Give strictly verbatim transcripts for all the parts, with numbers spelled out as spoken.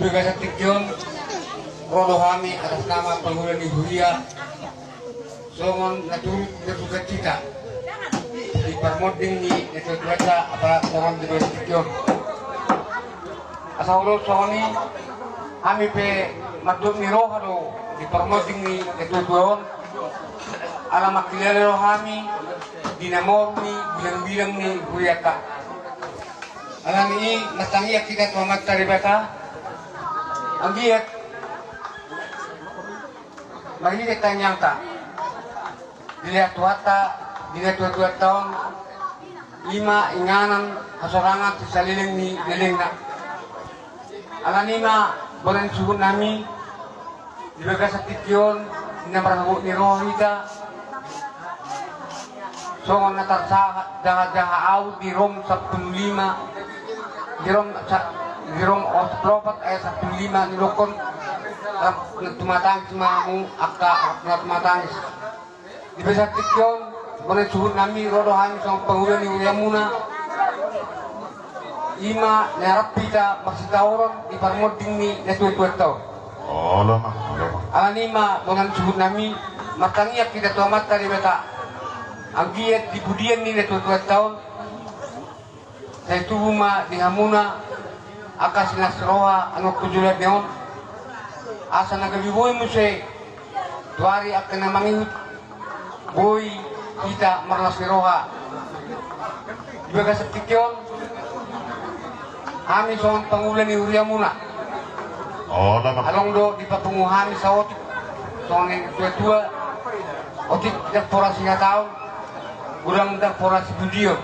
Bagasan tingki on, ro do hami atas nama pangula ni huria, songon na turut bersukacita di parmonding ni natuatuanta, apala songon di bagasan tingki on. Asa huroha songon i, hami pe mandok ni roha do di parmonding ni natuatua on, ala mangkilala do hami di na moru ni bilangbilang ni hurianta. Alani i martangiang hita tu Amanta Debata, anggiat marhite tangiangta dilehon Tuhanta di natuatuanta on, i ma inganan hasorangan sisaleleng ni lelengna. Alani i ma bona ni suhutnami, di bagasan tingki on, na marhabot ni roha hita, songon na tarjaha, jaha, jaha au di Rom sampulu lima, di Rom sa-, di Rom opat pulu opat ayat sampulu lima, didokkon, rap na tumatangis ma hamu angka rap na tumatangis. Di bagasan tingki on, bona ni suhutnami, ro do hami songon pangula ni huriamuna, i ma na rap hita marsitaonon di parmonding ni natuatuanta on. Olo ma, olo ma. Alani i ma bona ni suhutnami, martangiang hita tu Amanta Debata, anggiat di pudian ni natuatuanta on, sai tubu ma di hamuna angka silas roha, annon hujolani on, asa na gabe boi muse tu ari angka na mangihut, boi hita marlas ni roha. Di bagasan tingki on, hami songon pangula ni huriamuna, olo ma, adong do dipapungu hami saotik songon natuatua, otik ndang pola sihataon, godang ndang pola sipudion.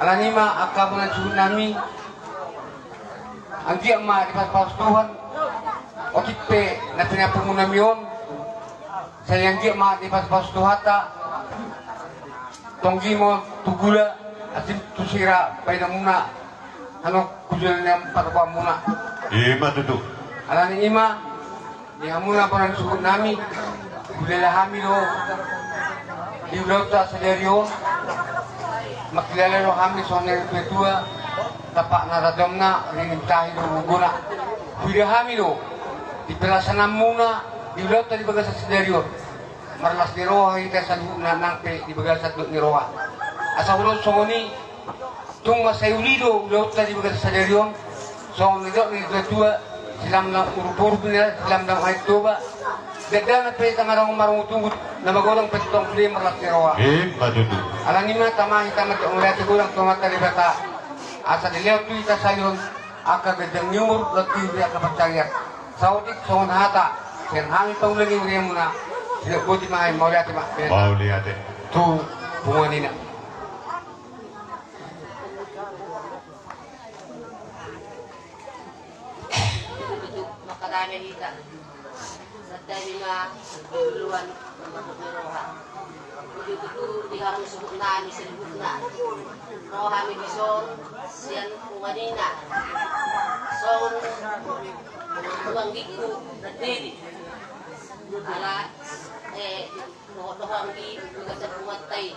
Alani i ma angka bona ni suhutnami, anggiat ma dipasupasu Tuhan otik pe na pinapungunami on, sai anggiat ma dipasupasu Tuhanta, tonggi ma on tu gula, asi tu sira baenonmuna, annon hujolani on patupaonmuna. I ma tutu. Alani i ma, di hamuna bona ni suhutnami, huhilala hami do di ulaonta sadari on, mangkilala do hami songon natuatua, tampak na rajamna, ringgit tahi do gogona. Huida hami do di pelaksanaan muna di ulaonta di bagasan sadari on, marlas ni roha hita saluhutna nang pe di bagasan dok ni roha. Asa huroha songon i, tung mansai uli do ulaonta di bagasan sadari on, songon nidok ni natuatua, silamlam urup-urup ninna, silamlam aek Toba. Ndang dana pe tangadang marungut-ungut, na magodang pe tong sude marlas ni roha. I ma tutu. Alani i ma tama hita mandok mauliate godang tu Amanta Debata, asa dilehon tu hita sahali on angka ganjang ni umur, dohot tingki angka pansarian. Saotik songon hata sian hami pangula ni huriamuna, sidok boti ma hami, mauliate ma. Mauliate. Tu punguan ina. Mangkatai ma hita. Santabi ma, luluan na mandok ni roha. Uli tutu di hamu suhutnami saluhutna. Ro hami dison sian punguan ina, songon tuanggikku na diri. Ala, eh, dohot-dohot anggi di bagasan punguanta i.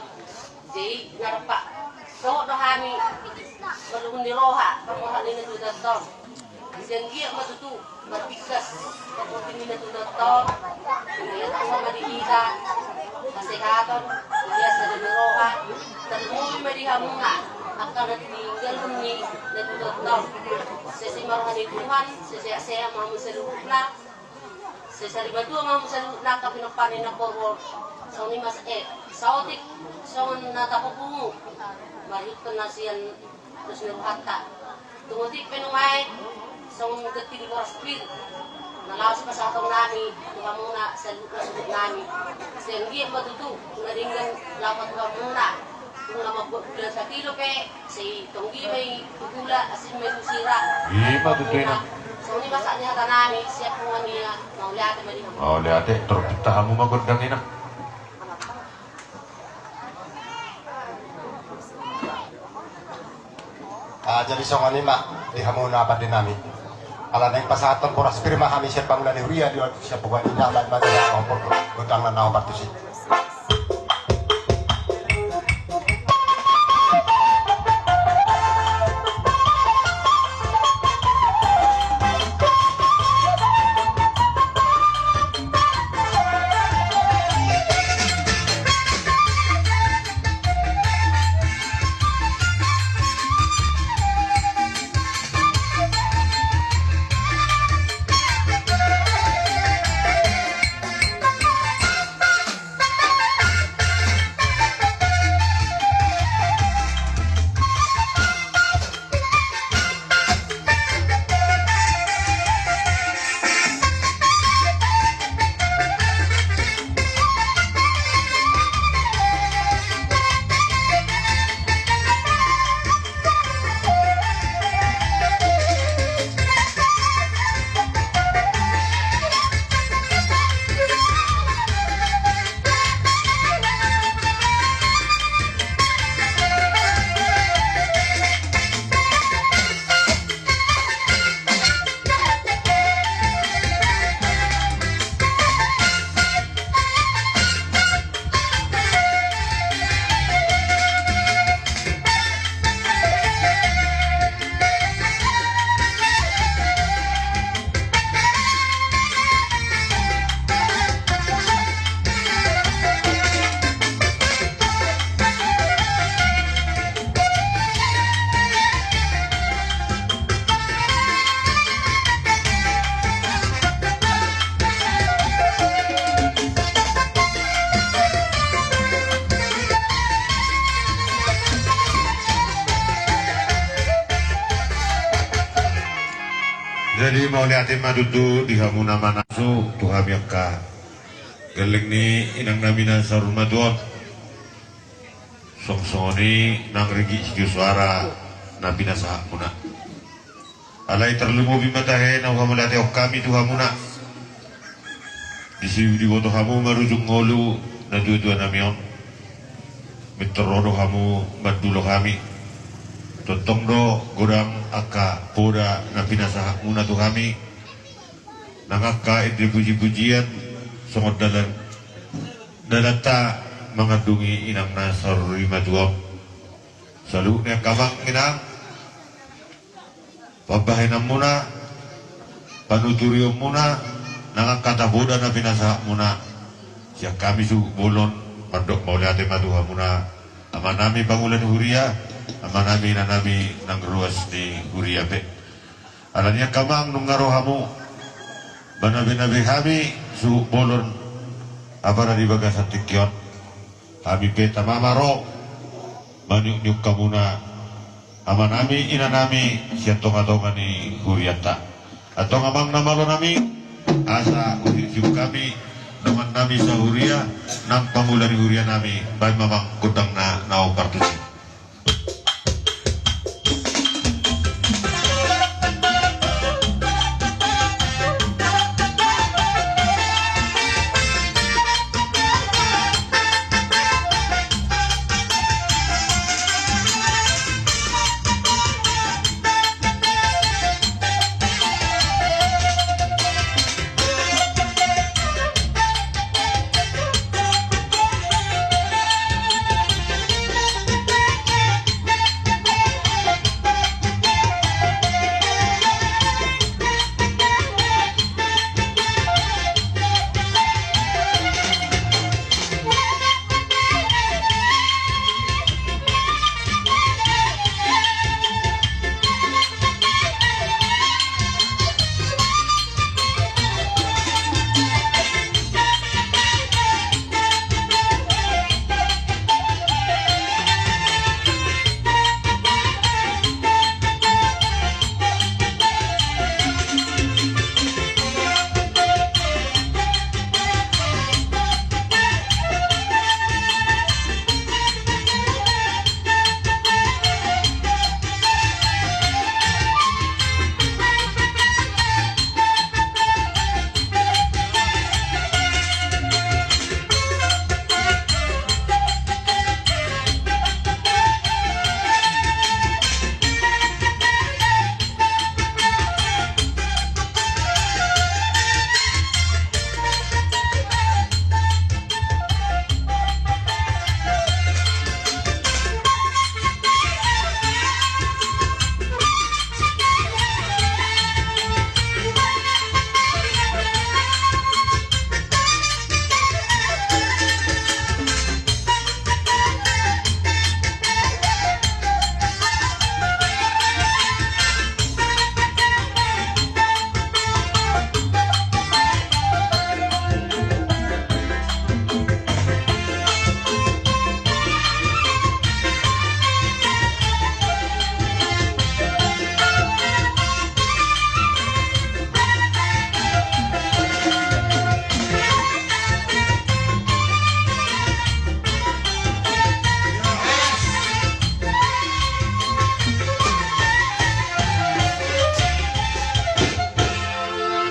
Jadi ngarpa dohot do hami marlungun ni roha, marroha ni natuatuanta on. Sai anggiat ma tutu marpingkas parmonding ni natuatuanta on. Ia Tuhan ma di hita hasehaton, ia sada ni roha, tarlumobi ma di hamuna angka na tininggalhon ni natuatuanta on. Sai, sai marroha ni Tuhan, sai sehat-sehat ma hamu saluhutna. Sai sarimatua ma hamu saluhutna angka pinompar ni na porbo. Songon i ma sa-, eh, saotik songon na tapapungu marhite na sian dos ni rohanta. Tung otik pe nuaeng songon ganti ni boras pir na laos pasahatonnami tu hamuna saluhutna suhutnami. Sai anggiat ma tutu na denggan laho tu hamuna. Tung na mambuat bulan satilo pe, sai tonggi ma i tu gula, asi ma i tu sira. I ma tutu, ina. Songon i ma sahat ni hatanami sian punguan ina, mauliate ma di hamu. Mauliate, torop hita hamu ma gondang, ina. Ah, jadi songon i ma di hamuna pandenami. Ala naeng pasahathon boras pir ma hami sian pangula ni huria di on, sian punguan ina, baen ma gondang na na hombar tusi. Jadi mauliate ma tutu di hamu na manasu tu hami angka gelleng ni inang nami na saur matua on. Songon i nang ringgit sitio soara na pinasahat muna. Alai tarlumobi ma tahe na huhamauliatehon hami tu hamuna. Disi diboto hamu marujung ngolu na tuatua nami on. Mintor ro do hamu mandulo hami. Tongtong do godang angka poda na pinasahat muna tu hami. Nang angka ende pujipujian songon dalan, dalanta mangandungi inang na saur matua on. Saluhut ni angka amang inang, pambahenan muna, panuturion muna, nang angka tapoda na pinasahat muna. Sian hami suhut bolon mandok mauliate ma tu hamuna, amanami pangula ni huria, amanami inanami nang ruas ni huria pe. Alani i angka amang, nunga ro hamu manabenabe hami suhut bolon, apala di bagasan tingki on. Hami pe tama ma ro maniukniuk hamuna, amanami inanami sian tongatonga ni hurianta. Antong amang na malo nami, asa husiuksiuk hami dongannami sahuria nang pangula ni huria nami. Baen ma amang gondangna na hombar tusi.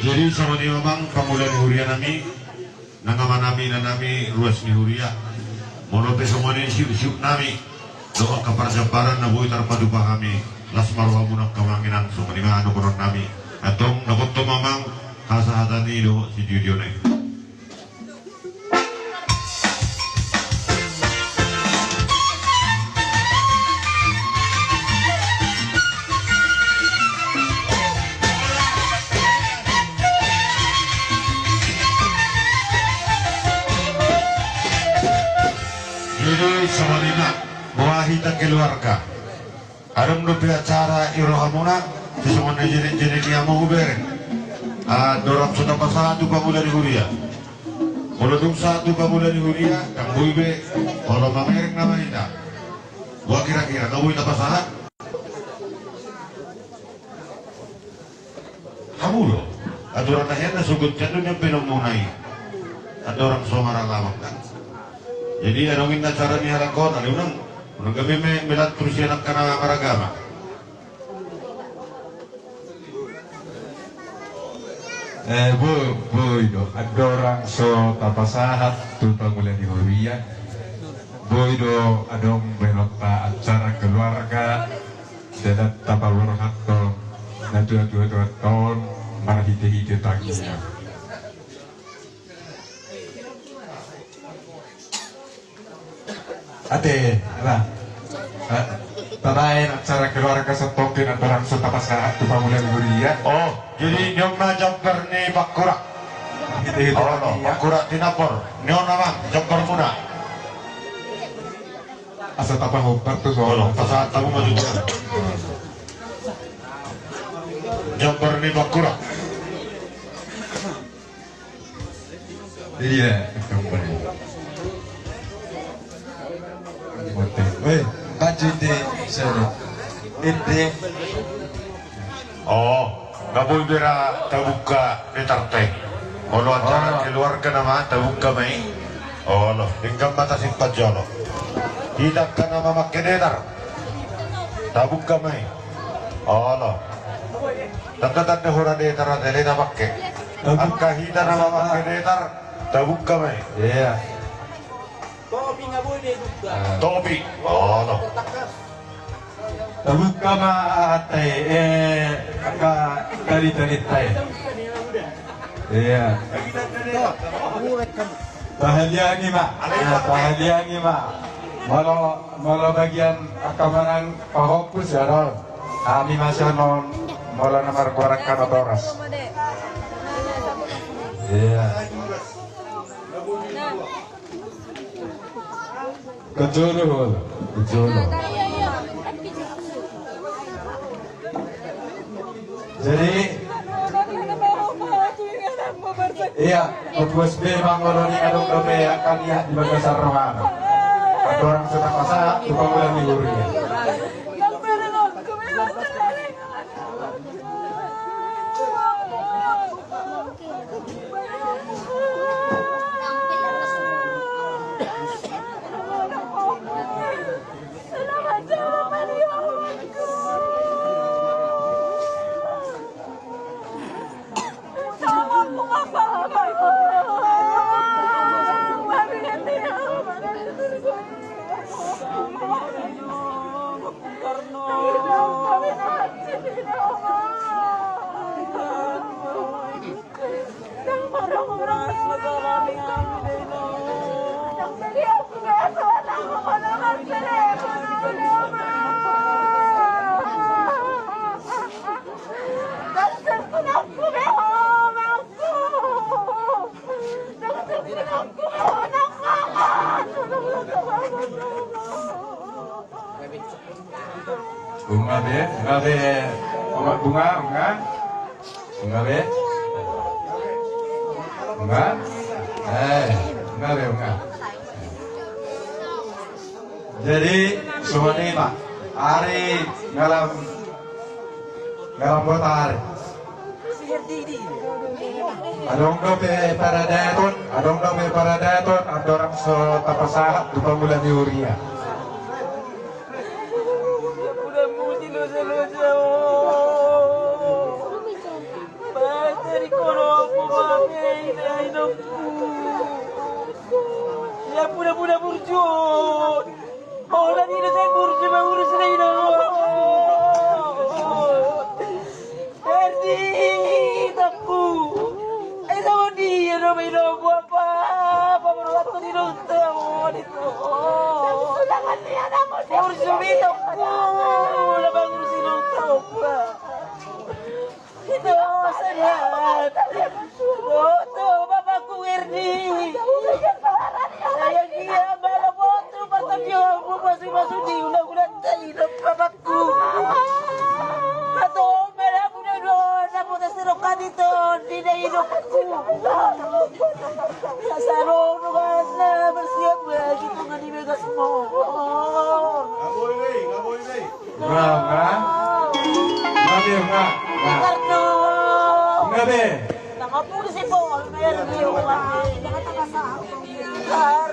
Jadi songon i ma amang pangula ni huria nami, nang amanami inanami ruas ni huria. Molo pe songon i siuksiuk nami dohot angka parjambaran na boi tarpatupa hami, las ma rohamuna angka amang inang, songon i ma dohonon nami. Antong dapothon ma amang hasahatan i dohot sijujurna i. Jadi songon i ma, boha hita keluarga. Adong dope acara i rohamuna, sisongon na jenek-jenek i hamu hubereng. Ah, dorang so tapasahat tu pangula ni huria. Molo dung sahat tu pangula ni huria, ndang boi be, molo mamereng nama hita. Boha kira-kira, na boi tapasahat? Ulo. Aturan na hian na sogot sian do nian pe na muna i. Andorang so maralaman kan. Jadi adong inna acara ni halak on, ale unang, unang gabe me-, melantur sian angka na maragama. Eh, bo-, boi do, andorang so tapasahat tu pangula ni huria. Boi do adong baenonta acara keluarga, jala tapaborhathon na tua-tua, tua-tua on marhite-hite tangiang. Ate, ba. Eh, tabaen acara keluarga santongkin andorang so tapasahat tu pangula ni huria. Oh, jadi nion ma jambar ni pangkura. Hite-hite tangiang. Pangkura tinapor. Nion ma jambar muna. Asa tapahombar tu so. Olo, pasahat hamu ma tu. Jambar ni pangkura. Iya, kembali. Weh, baju di sana. Ini. Oh, nga boi be ra tabuka ni tartai. Olo, acara keluarga nama tabuka ma i. Olo, denggan ma tasimpan jolo. Hita angka na mamangke detar. Tabuka ma i. Olo. Tanda-tanda hura detar ate, le, na mamangke. Angka hita na mamangke detar, tabuka ma i. Iya. Topi nga boi be buka. Topi. Olo. Tabuka ma ate, eh, angka tali-tali ate. Iya. Tahaliangi ma. Nah, tahaliangi ma. Molo, molo bagian angka manang pahompus ya, Ron. Hami ma sian on, molo na margoar angka na toras. Iya. Kejolo, kejolo. Jadi, iya, pos be mangoloni adong dope angka liat di bagasan rohana. Andorang so tapasahat tu pangula ni huria. Bunga be, bunga be, bunga, bunga, bunga. Bunga be. Bunga. Eh, bunga be, bunga. Jadi, songon i ma. Ari ngalam, ngalam botari. Adong dope paradaton, adong dope paradaton, andorang so tapasahat tu pangula ni huria. Ia puna-puna burju. Ora ni na sai burju mangurus na ina. Erdi, itangku. Ai sama dia nama ina buat apa? Apa perlu aku di dokter? Burju itangku. Lah mangurus di dokter. Itu sehat. Boto, bapakku Erdi. Sayang dia, bala boto, patang dia, aku masuk-masuk di undang-undang tadi, bapakku. Kata bala aku dah dua, dapat hasil kadi ton, di dah hidupku. Kasaro, kasar, bersiap, begitu nggak dibegas mau. Nggak boleh, nggak boleh. Nga, nga. Nga be, nga. Nga. Gabe.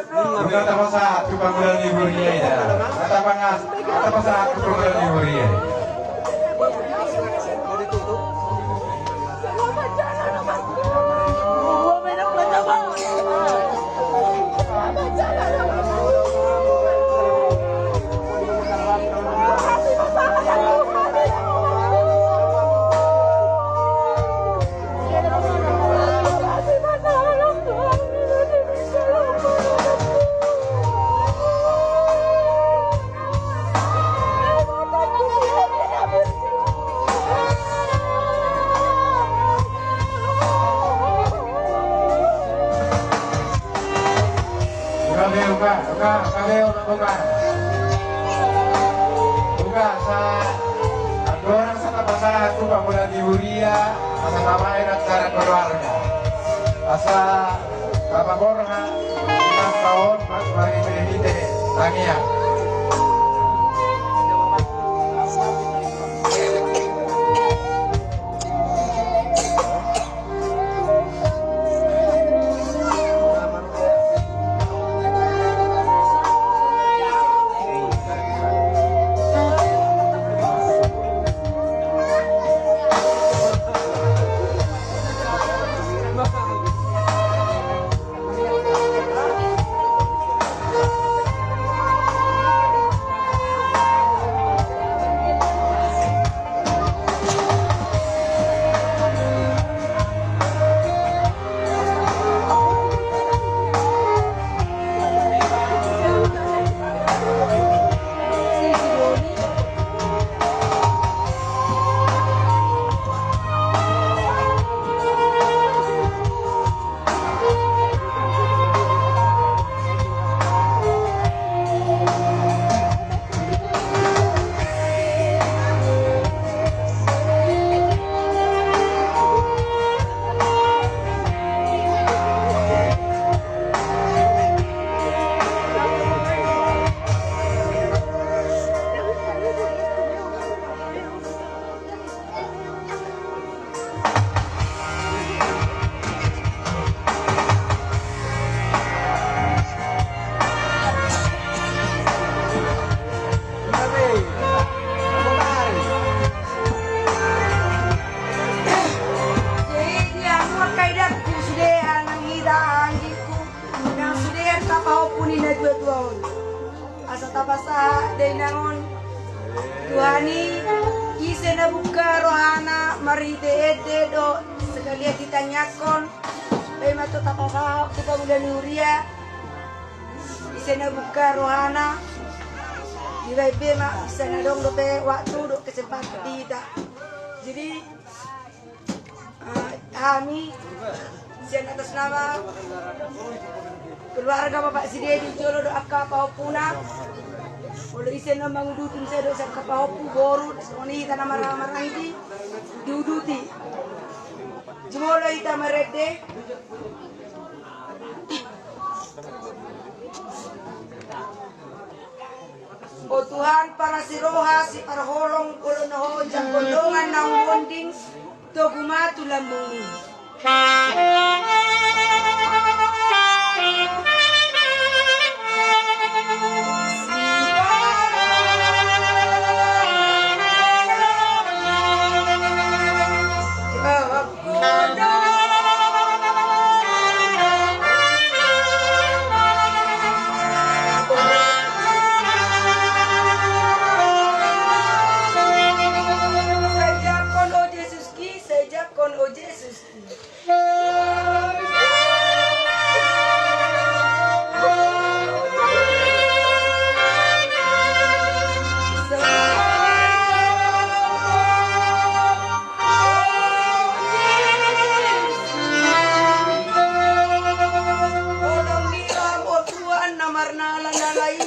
Nunga tapasahat tu pangula ni huria i da. Nunga tapasahat, nunga tapasahat tu pangula ni huria i. Uga be, uga, uga, uga be, uga, uga. Uga, asa andorang so tapasahat tu pangula ni huria, asa tabaen acara keluarga. Asa tapaborhat, uga, taon, mas, mari, mari, hite, tangiang. Jadi, anu, angka idangku sude, nang hita anggingku, nang sude angka pahompu ni na dua-dua on. Asa tapasahat dainang on. Tuhan i, ise na buka rohana marhite ende dohot sekalian ditangiangkon, baen ma tong tapasahat tu pangula ni huria. Ise na buka rohana, dibaen be ma, ise na adong dope waktu dohot kesempatan di hita. Jadi, Eh, hami sian atas nama keluarga Bapak Sidedi jolo dohot angka pahompuna. Molo ise na manguduti, ise dohot angka pahompu, boru, songon i hita na marhahamaranggi, diuduti. Jumolo hita marende. O Tuhan, parasi roha, siparholong, molo na Ho jangkon dongan naung monding, togu ma tu lambungmi. Sai jangkon, o Jesuski, sai jangkon, o Jesuski. Holong ni roham, o Tuhan, na marnalanala i,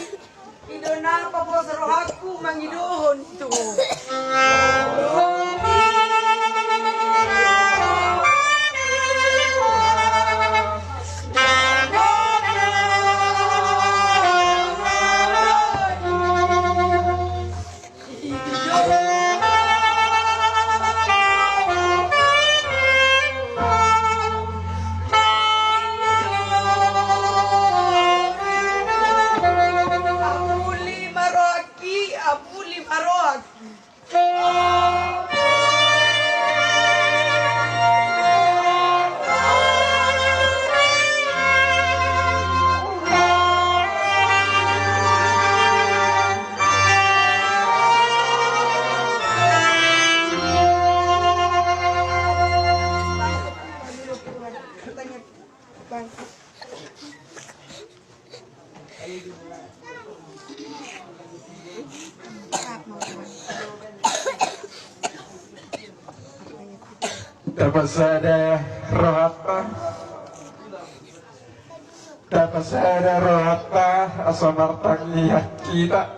i do na paboas rohangku mangidohon tu Ho. Tapasada rohanta. Tapasada rohanta asa martangiang hita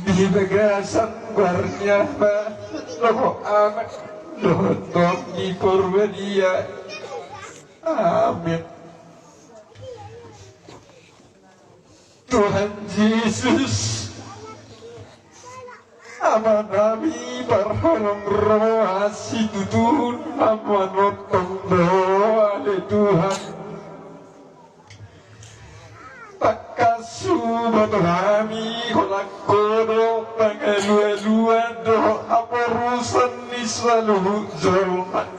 di bagasan goar ni Ama dohot Anak dohot Tondi Porbadia. Amin. Tuhan Jesus, Amanami parholong roha situtu na manongtong do ale Tuhan. Tangkas huboto hami holan Ho do pangalualuan dohot haporusan ni saluhut jolma.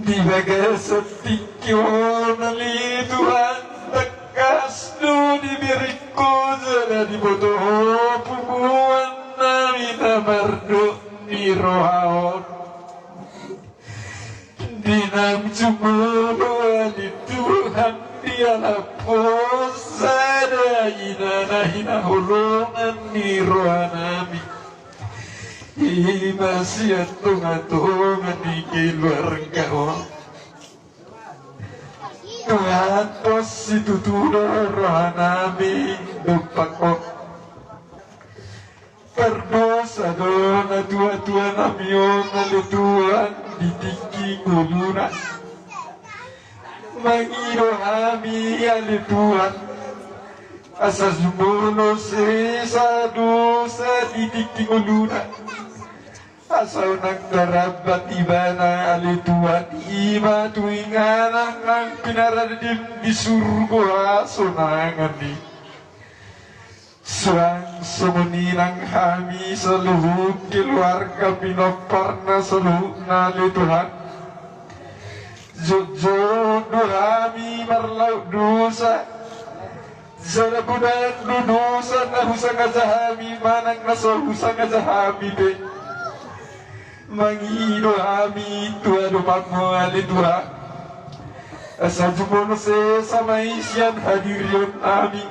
Di bagasan tingki on ale Tuhan, tangkas do dibereng Ho jala diboto Ho punguan nami na mardok ni roha on. Di naung jumolo ale Tuhan dialap Ho sada ina na hinaholongan ni roha nami. I ma sian tongatonga ni keluarga on. Tuhan, pos situtu do roha nami dompak Ho. Pardosa do natuatua nami on ale Tuhan di tingki ngoluna. Mangido hami ale Tuhan asa jumolo sesa dosa di tingki ngoluna. Asa unang tarambat ibana ale Tuhan, i ma tu inganan nang pinaradim di surgo hasonangan i. Suang songon i nang hami saluhut keluarga pinomparna saluhutna ale Tuhan. Jotjot do hami marlaut dosa. Jala godang do dosa na husangaja hami manang na so husangaja hami pe. Mangido hami tu adopanmu ale Tuhan. Asa jumolo sesa ma i sian hadirion nami.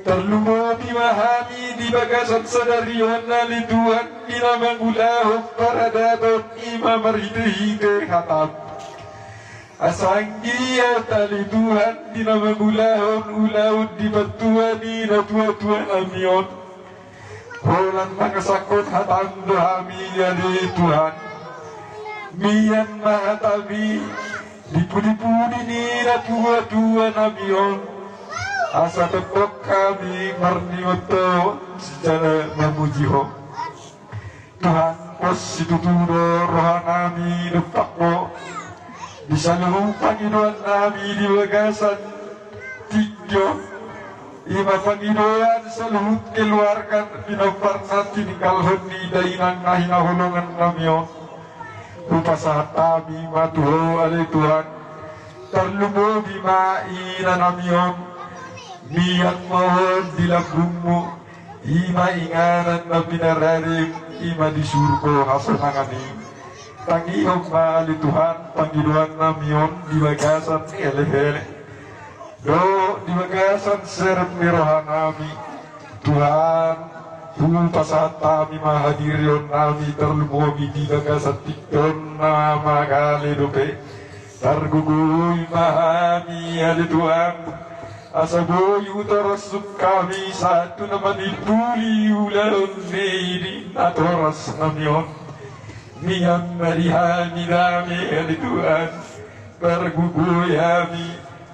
Tarlumobi ma hami di bagasan sadari on ale Tuhan di na mangulahon paradaton i ma marhitehite hatam. Asa anggiat ale Tuhan di na mangulahon ulaon di partua ni natuatua nami on. Holan mangasahon hatam do hami ale Tuhan. Mian ma hatami di pudipudi ni natuatua nami on. Asa tongtong hami marnioto jala mamuji Ho. Tuhan, pos situtu do roha nami dompak Ho di saluhut pangidoan nami di bagasan tingki on. I ma pangidoan saluhut keluarga pinomparna tininggalhon ni dainang na hinaholongan nami on. Hupasahat hami ma tu Ho ale Tuhan. Tarlumobi ma ina nami on. Mian ma on di lambungmu. I ma inganan na pinaradim i ma di surgo hasonangan i. Tangihon ma ale Tuhan pangidoan nami on di bagasan elek-elek dohot di bagasan serep ni roha nami. Tuhan, hupasahat hami ma hadirion nami tarlumobi di bagasan tingki on na magale dope. Targogoi ma hami ale Tuhan. Asa boi hutorashon hami sahat tu na manimbuli ulaon ni di natoras nami on. Mian ma di hami dame ale Tuhan. Pargogoi hami.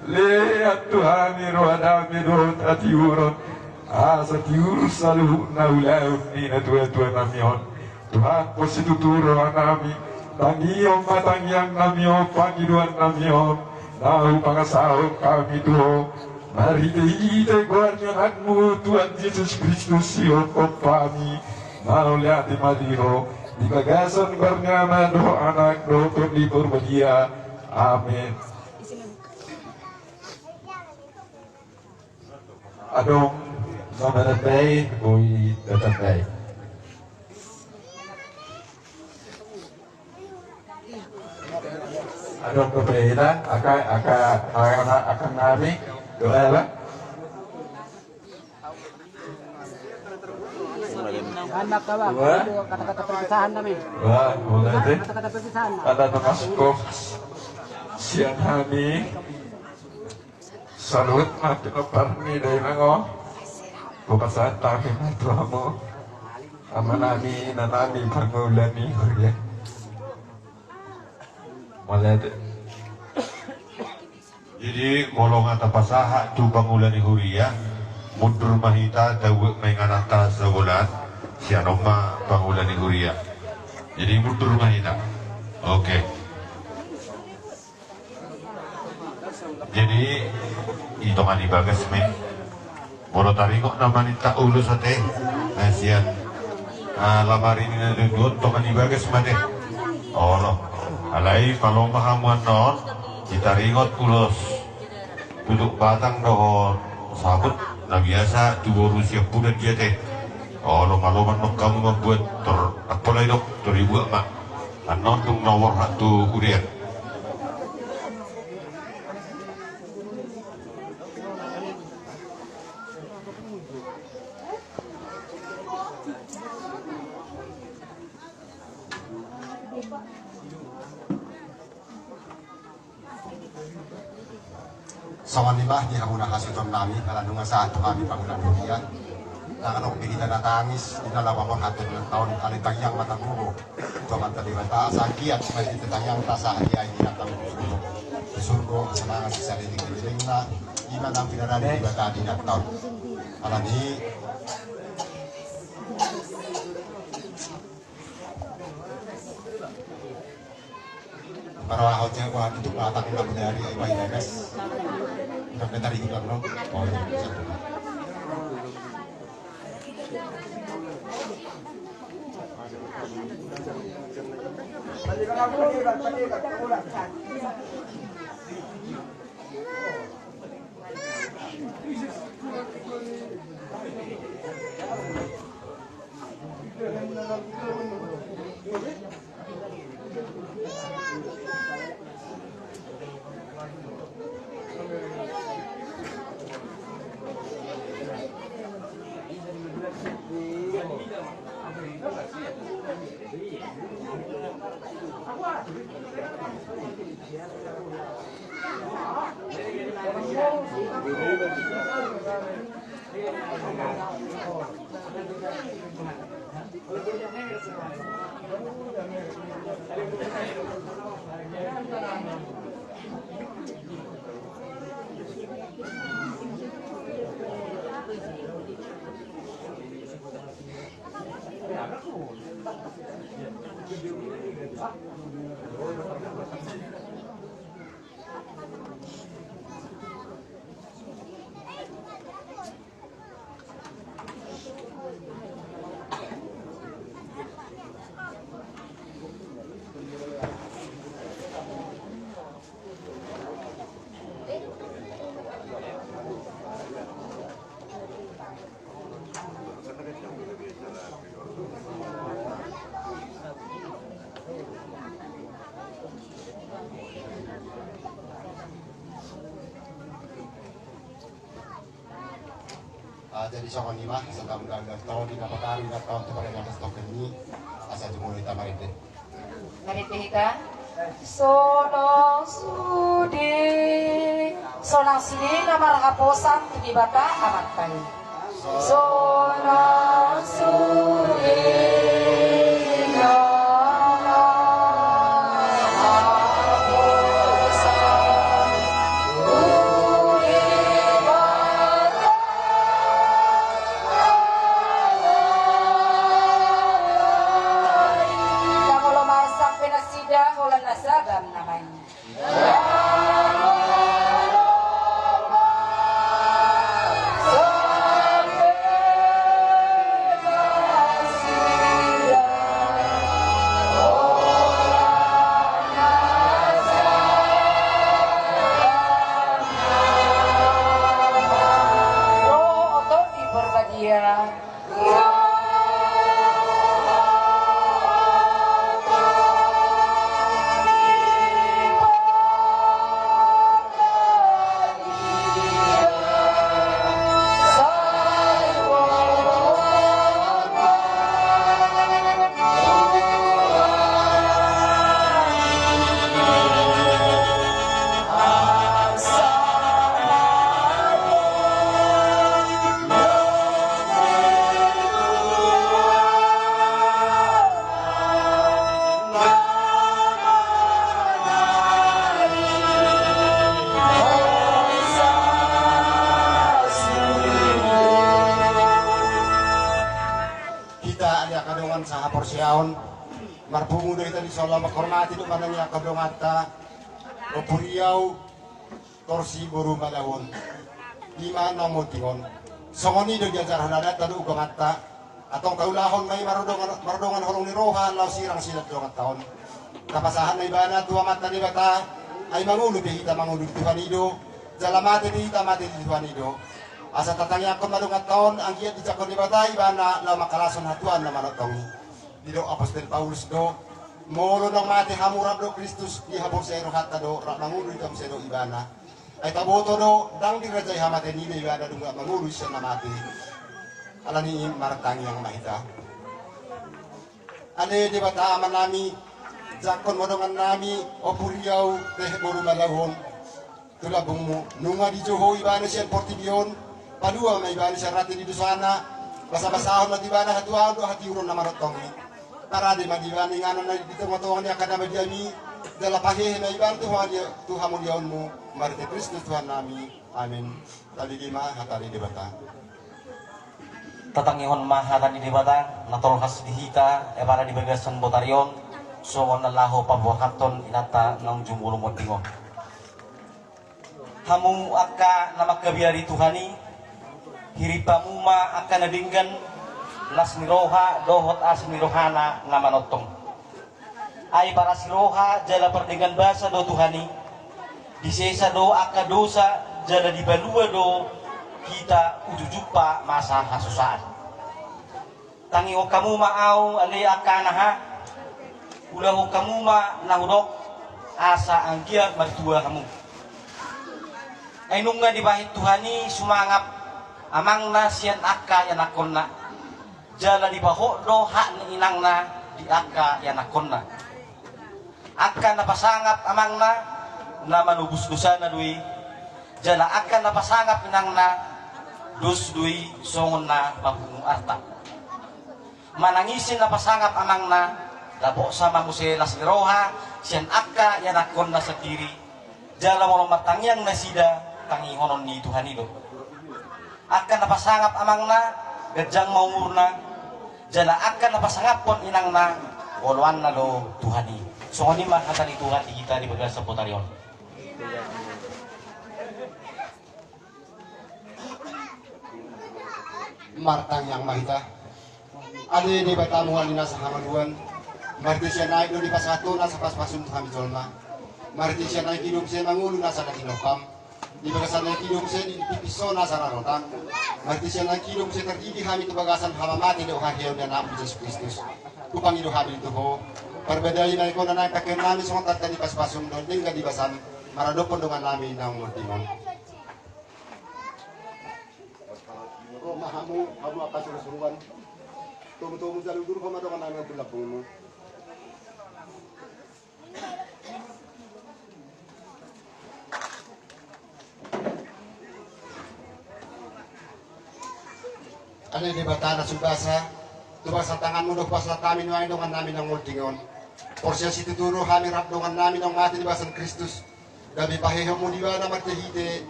Lean tu hami roha dame dohot hatiuron. Asa tiur saluhutna ulaon ni natuatua nami on. Tuhan, pos situtu roha nami. Tangihon ma tangiang nami on, pangidoan nami on na hupangasahon hami tu Ho. Marhitehite goar ni Anakmu Tuhan Jesus Kristus, ihophop hami. Mauliate ma di Ho di bagasan goar ni Ama dohot Anak dohot Tondi Porbadia. Amin. Adong na manambai, boi tatambai. Adong dope ina, angka, angka, angka, angka nami, doa ba. Anda kawan, wah, kata-kata perpisahan nami. Wah, boleh deh. Kata-kata perpisahan. Ada termasuk sian hami. Salut ma pinompar ni dainang on. Hupasahat hami ma tu hamu, amanami, inanami, pangula ni huria. Mauliate. Jadi molo nga tapasahat tu pangula ni huria, mundur ma hita, tabuat ma ingananta sabola. Sian on ma pangula ni huria. Jadi mundur ma hita. Oke. Jadi i tonga ni bagas ma i. Molo taringot nama ninta ulos ate, na sian, ah, lamari ni na tutu on, tonga ni bagas ma ate. Olo. Alai palomo hamu annon, ditaringot ulos tutuk batang dohot saput na biasa tu boru siampudan i ate. Olo, maloman nong hamu mambuat tor, apolai dok tor dibuat ma. Annon tung na borhat tu huria. Songon i ma di hamuna hasuhuton nami, ala nunga sahat tu hami pangula ni huria. Ndang adong be hita na tangis, di na laho paborhathon inanta on, alai tangiang ma tagogo tu Amanta Debata, asa anggiat ma di tangiangta sahat di ai ni inanta on tu surgo. Tu surgo, asa mangan sisada di lelengna, i ma nang pinarade Debata di inanta on. Alani Para ahok jago hati tu patang na budari ai bai dagas. Udah bentar ikut lah bro. Oh iya, bisa. Ah, jadi songon i ma, asa tahu gagal tahu di dapat hari, dapat tahu tu pada dapat stok ini, asa jumlah kita marende. Marende hita. Sonang sude, sonang sude na marhaposan tu Debata Amanta i. Sonang sude na marhaposan tu Debata Amanta i. Ndang olo marsak pe nasida holan na sagan nama i. Porseaon, marpungu do hita di son laho manghormati dohot manangiangkon donganta, Ompu Riau Torsi boru Malauhon. I ma naung monting on. Songon i do diajarhon adatta dohot goaranta. Antong taulahon ma i mardongan, mardongan holong ni roha laho sirang sian donganta on. Tapasahat ma ibana tu Amanta Debata, ai mangolu pe hita mangolu di Tuhan i do, jala mate pe hita mate di Tuhan i do. Asa tatangiangkon ma donganta on, anggiat dijangkon Debata ibana laho mangkalashon hatuaon na manongtong i. Didok Apostel Paulus do, molo naung mate hamu rap dohot Kristus, dihaporseai rohanta do, rap mangolu hita muse dohot ibana. Ai taboto do, ndang dirajai hamatean i do ibana dung rap mangolu sian na mate. Alani i martangiang ma hita. Ale Debata Amanami, jangkon ma dongannami, Ompu Riau Tehe boru Malauhon, tu lambungmu. Nunga dijou ho ibana sian portibi on, palua ma ibana sian rante ni dosana, basabasahon ma tu ibana hatuaon dohot hatiuron na manongtong i. Parade ma di ibana inganan na di tongatonga ni angka na badiam i, jala pahehe ma ibana tu hamulia-, tu hamuliaonmu, marhite Kristus Tuhannami. Amen. Tabege ma hata ni Debata. Tatangihon ma hata ni Debata na tolhas di hita, apala di bagasan botari on, songon na laho paboahanhon inanta naung jumolo monting on. Hamu angka na mangkabiari Tuhan i, hirim hamu ma angka na denggan las ni roha dohot asi ni rohana na manongtong. Ai parasi roha jala pardenggan basa do Tuhan i, disesa do angka dosa jala dipalua do hita uju jumpa masa hasusaan. Tangihon hamu ma ahu ale angka anaha, ulahon hamu ma na hudok, asa anggiat martua hamu. Ai nunga dibahen Tuhan i sumangap amangna sian angka ianakhonna, jala dipahot do hak ni inangna di angka ianakhonna. Angka na pasangap amangna, na manobus dosana do i, jala angka na pasangap inangna, dos do i songon na papungu arta. Manang ise na pasangap amangna, dapotsa ma muse las ni roha sian angka ianakhonna sandiri, jala molo martangiang nasida, tangihonon ni Tuhan i do. Angka na pasangap amangna, ganjang ma umurna, jala angka na pasangaphon inangna, oloanna do Tuhan i. Songon i ma hata ni Tuhan di hita di bagasan botari on. Martangiang ma hita. Ale Debata mual ni nasa hamaluan, marhite sian aek do dipasahat ho nasa pasupasum tu hami jolma. Marhite sian aek i do muse mangolu nasa na tinompam. Di bagasan aek i do muse dipipis ho nasa rarotam. Marhite sian aek i do muse tardidi hami tu bagasan hamamate dohot haheheon ni Anakmu Jesus Kristus. Hupangido hami tu Ho, parbadai ma ingkon na naeng tangihonnami songon tanda ni pasupasum dohot denggan ni basam maradophon dongannami naung monting on. Ro ma hamu, hamu angka surusuruan. Tomutomu jala udur ho ma dongannami tu lambungmu. Ale Debata na sun basa, tu bagasan tanganmu do hupasahat hami nuaeng dongannami naung monting on. Porsea situtu do hami rap dongannami naung mate di bagasan Kristus. Gabe pahehehonmu di ibana marhitehite,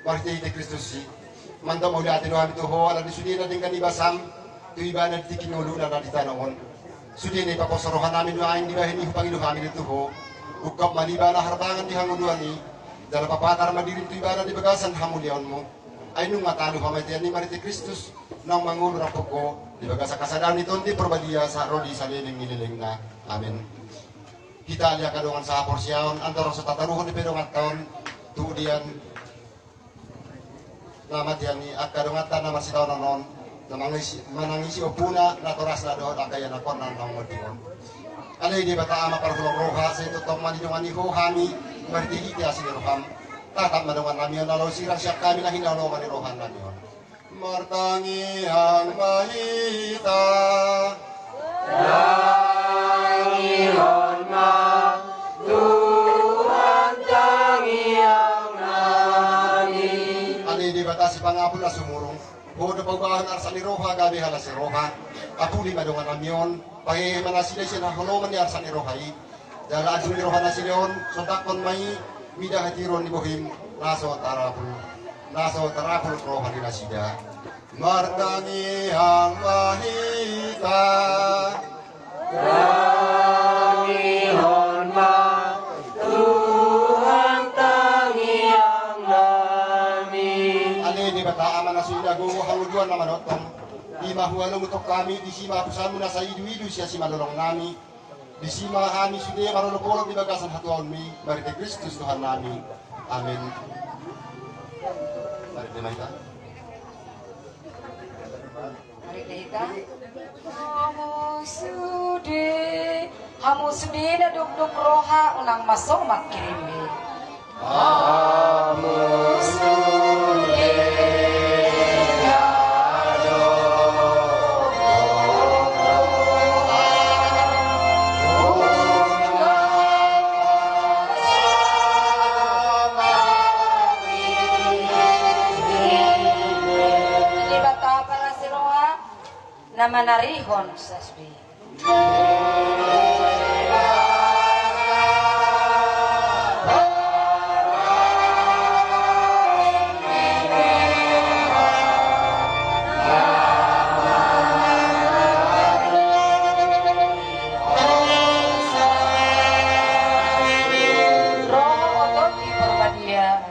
marhitehite Kristus i. Mandok mauliate do hami tu Ho ala ni sude na denggan ni basam tu ibana di tingki ni ngoluna na di tano on. Sude na ipaposo rohanami nuaeng dibahen i hupangido hami do tu Ho. Ungkap ma di ibana harbangan ni hangoluan i. Jala papatar ma dirim tu ibana di bagasan hamuliaonmu. Ai nunga talu hamatean i marhite Kristus naung mangolu rap dohot Ho di bagasan hasadaon ni Tondi Parbadia sahat ro di saleleng ni lelengna. Amen. Hita ale angka dongan sahaporseaon, andorang so tataruhon dope donganta on tu udian na matean ni angka donganta na marsitaonon on, na mangisi, manangisi ompuna natorasna dohot angka ianakhonna naung monting on. Ale Debata Ama parholong roha, sai tongtong ma didongani Ho hami marhitehite asi ni roham. Tatap ma dongannami on na laho sirang sian hami na hinaholongan ni rohanami on. Martangiang ma hita. Tangihon ma Tuhan tangiang nami. Ale Debata sipangapul na sumurung, Ho do paubahon arsak ni roha gabe halas ni roha. Apuli ma dongannami on, pahehe ma nasida sian haholomon ni arsak ni roha i. Jala anjung ni roha nasida on, sondanghon ma i mida hatiuron ni bohim na so tarapul, na so tarapul roha ni nasida. Martangiang ma hita. Hangoluan na manongtong, i ma hualomothon hami, disi ma hapusanmu na sai iduidu sian simalolongnami, disi ma hami sude marolopolop di bagasan hatuaonmi, marhite Kristus Tuhannami. Amen. Marende ma hita. Marende hita. Hamu sude, hamu sude na dokdok roha, unang masomak hirim be. Hamu sude na dokdok roha, unang masomak hirim be. Debata parasi roha, na manarihon sasbi. Roha, oto, di Porbadia.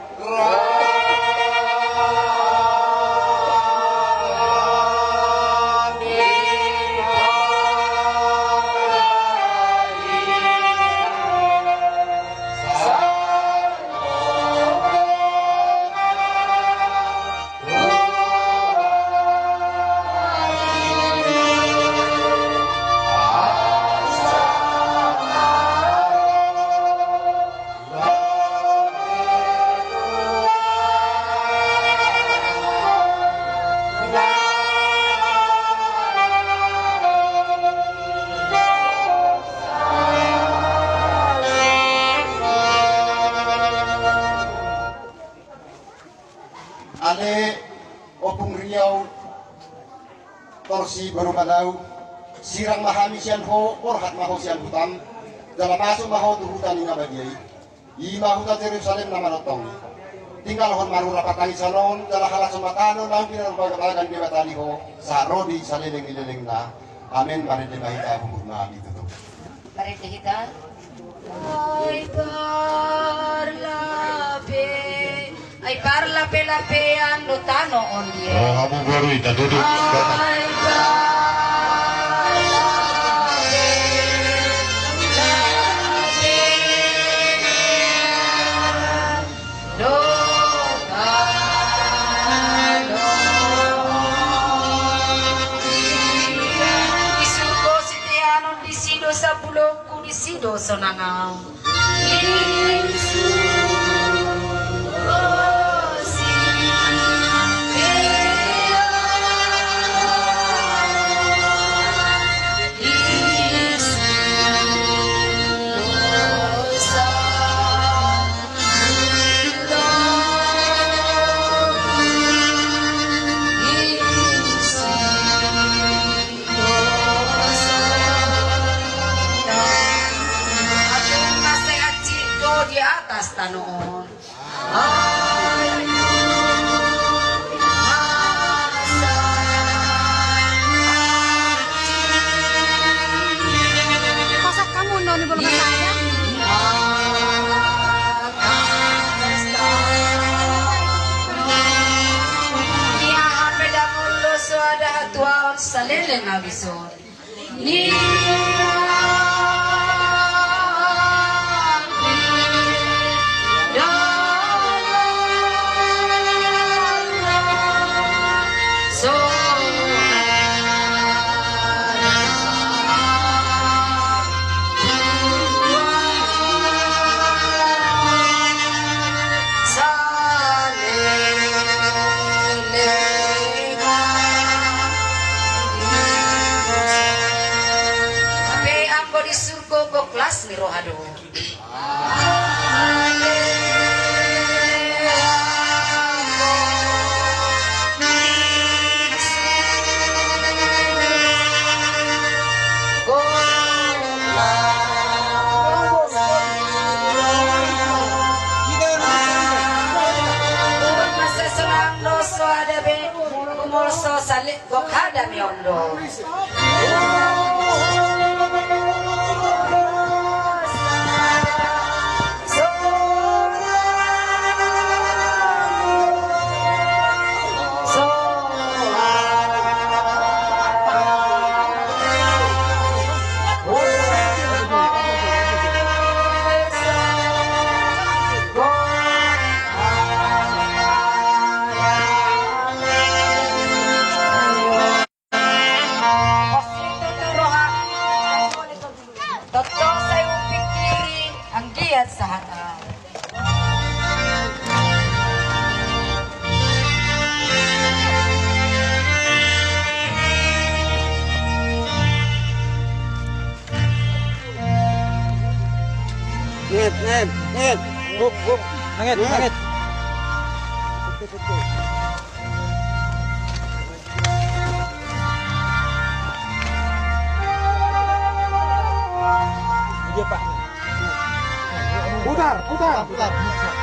Ale Ompung Riau, Torsi boru Manau, sirang ma hami sian ho, borhat ma ho sian hutam, jala masuk ma ho tu huta ni na badia i. I ma huta Jerusalem na manongtong i. Tinggalhon ma rura patangisan on, jala halashon ma tano naung pinarbagabaga ni Debata di ho, sahat ro di saleleng ni lelengna. Amen. Marende ma hita, huhutnami tutu. Marende hita. Ai parlape, ai parlapelapean do tano on dia. Oh, hamu boru, ita duduk. Ai parlapelapean do tano on dia. Di surgo siteanon, disi do sabulongku, disi do sonang au. Di atas tano on. Pasak kamu, Noni, belum saya. Ia hape dang olo so ada hatuaon saleleng abis on. Hape anggo di surgo gok las ni roha do. Masa sonang do so ada be, gumolso sale. Gok hada ni on do. Nget, nget, nget. Hup, hup. Nget, nget. Nget. Betul, betul. Iya, Pak. Putar, putar. Putar, putar.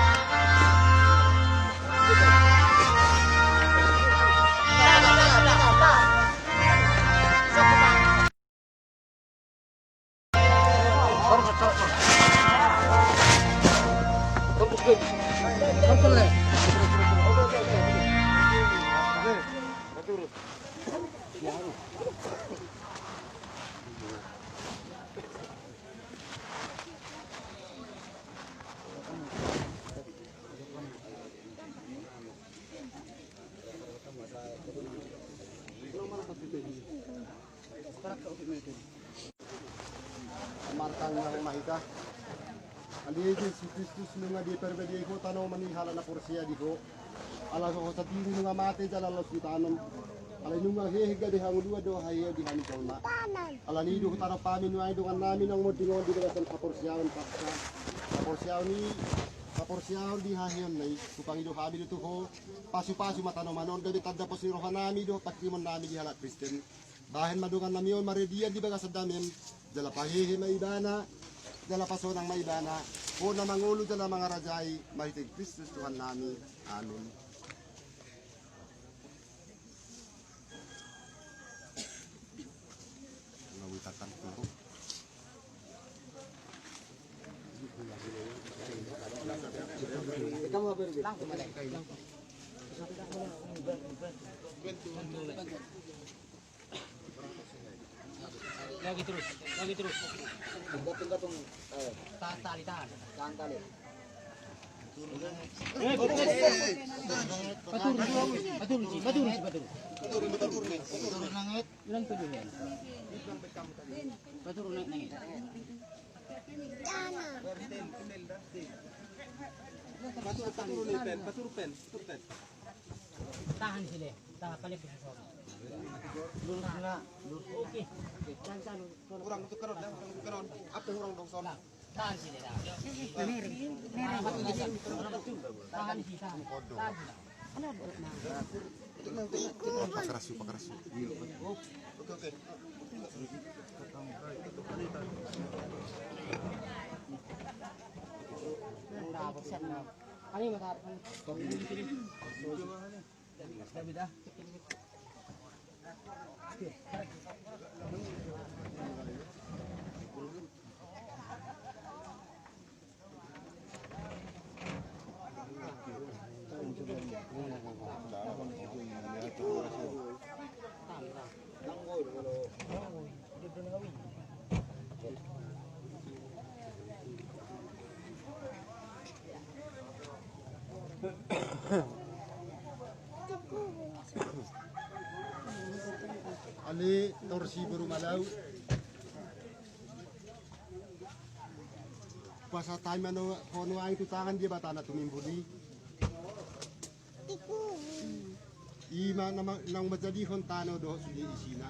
Martangiang ma hita. Ale Jesus Kristus, nunga diparbadiai Ho tanoman ni halak na porsea di Ho. Ala so Ho sandiri nunga mate jala laos ditanom. Alai nunga hehe gabe hangoluan do haheheon di hami jolma. Alani i do hutanom hami nuaeng dongannami naung monding on di bagasan haporseaon Paska. Haporseaon i, haporseaon di haheheonna i. Hupangido hami do tu Ho, pasupasu ma tanoman on gabe tanda pos ni rohanami dohot pangkirimonnami di halak Kristen. Bahen ma dongannami on maradian di bagasan damem, jala pahehe ma ibana, jala pasonang ma ibana, Ho na mangolu jala mangarajai, marhite Kristus Tuhannami. Amin. Lagi terus, lagi terus. Gantung, gantung. Eh. Tahan tali, tahan. Tahan tali. Eh, betul. Paturu, paturu, paturu, paturu. Paturu, paturu, paturu. Paturu, nanget. Bilang tujuh ya. Paturu, nanget, nanget. Paturu, paturu, pen, paturu, pen, paturu, pen. Tahan sini. Tahan, paling ke sana. Lurus na, lurus. Oke. Oke, tahan, tahan. Hurang tu kanan, hurang tu kanan. Apa hurang dong, son? Tahan sini, tahan. Tahan sini, tahan. Tahan sini. Pakeras, pakeras. Oke, oke. Ini mata. Ale torsi boru Malau. Pasahat hami ma ho nuaeng tu tangan ni Debata na tumimbul i. I ma na ma-, naung manjadihon tano dohot sude isina.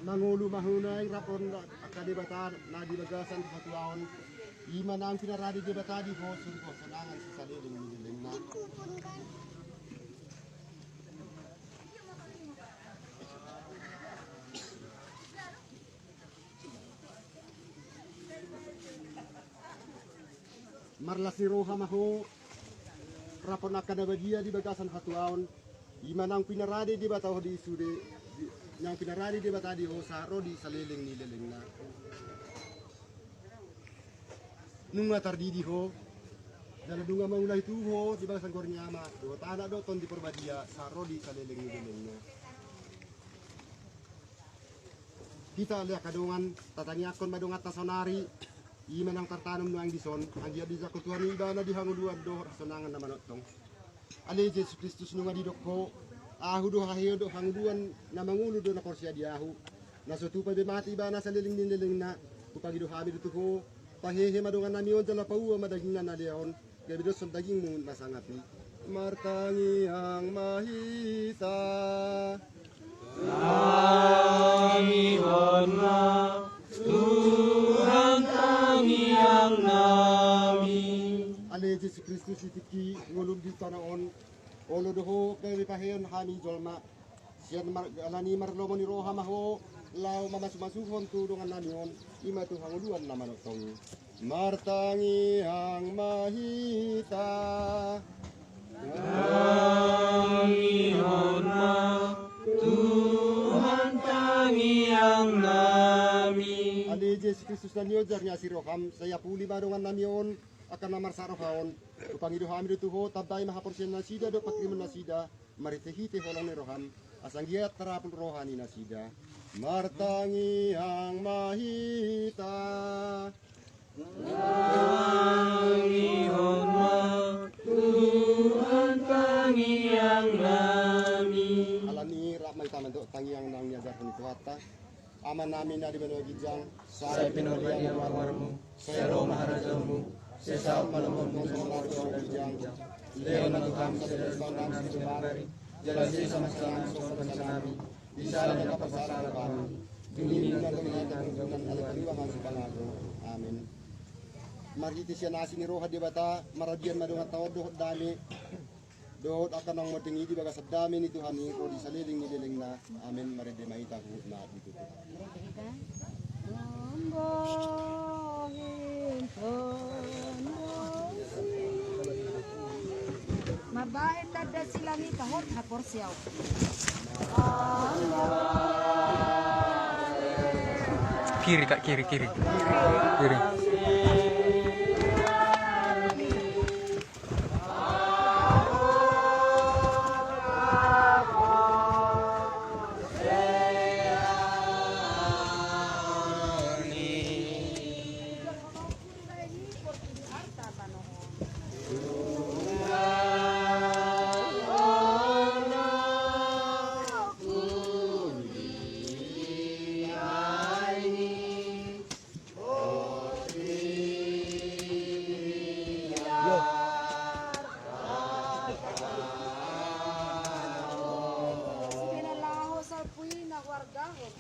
Mangolu ma ho nuaeng rap dohot angka debata na di bagasan hatuaon. I ma naung pinarade Debata di ho sude hasonangan sisaleleng ni lelengna. Marlas ni roha ma ho rap dohot angka na badia di bagasan hatuaon. I ma naung pinarade Debata ho di sude, di, naung pinarade Debata di ho sahat ro di saleleng ni lelengna. Nunga tardidi ho, jala nunga mangula itubu ho di bagasan goar ni Ama dohot Anak dohot Tondi Porbadia sahat ro di saleleng ni lelengna. Hita ale angka dongan, tatangiangkon ma donganta saonari, i ma naung tartanom nuaeng dison, anggiat dijangkon Tuhan i ibana di hangoluan dohot hasonangan na manongtong. Ale Jesus Kristus, nunga didok Ho, Ahu do haheheon dohot hangoluan, na mangolu do na porsea di Ahu. Na so tupa be mate ibana saleleng ni lelengna, hupangido hami do tu Ho, pahehe ma dongannami on jala paua ma dagingna na lea on, gabe doshon dagingMu na sangap i. Martangiang ma hita. Tangihon ma Tuhan tangiangnami. Ale Jesus Kristus, di tingki ngolum di tano on, olo do Ho gabe paheheon hami jolma. Sian mar-, alani marlomo ni roha ma Ho, laho mamasumasuhon tu dongannami on, i ma tu hangoluan na manongtong i. Martangiang ma hita. Tangihon ma Tuhan tangiangnami. Ale Jesus Kristus na niojar ni asi rohaM, sai apuli ma dongannami on, angka na marsak roha on. Hupangido hami do tu Ho, tambai ma haporseaonnasida dohot pangkirimonnasida, marhitehite holong ni rohaM, asa anggiat tarapul roha ni nasida. Martangiang ma hita. Tangihon ma Tuhan tangiangnami. Alani i rap ma hita mandok tangiang naung niajarhon ni Tuhanta. Amanami na di banua ginjang, sai pinarbadia ma goarMu, sai ro ma harajaonMu, sai saut ma lomoM songon na di banua ginjang. Lehon ma tu hami sadari on harajaon nami sian ari on, jala sesa ma sian hami songon na sesa hami di angka na mangaramoti hami. Dung i unang togihon hami tu pangunjunan, alai paluahon hami sian pangago. Amen. Marhite sian asi ni roha ni Debata, maradian ma donganta on dohot dame, dohot angka naung monding i di bagasan dame ni Tuhan i ro di saleleng ni lelengna. Amen. Marende ma hita huhut ma ditutup. Mambahen tanda silang i tahot haporseaon. Kiri, Kak, kiri, kiri. Kiri. Sipena laho salpu i na huargahon.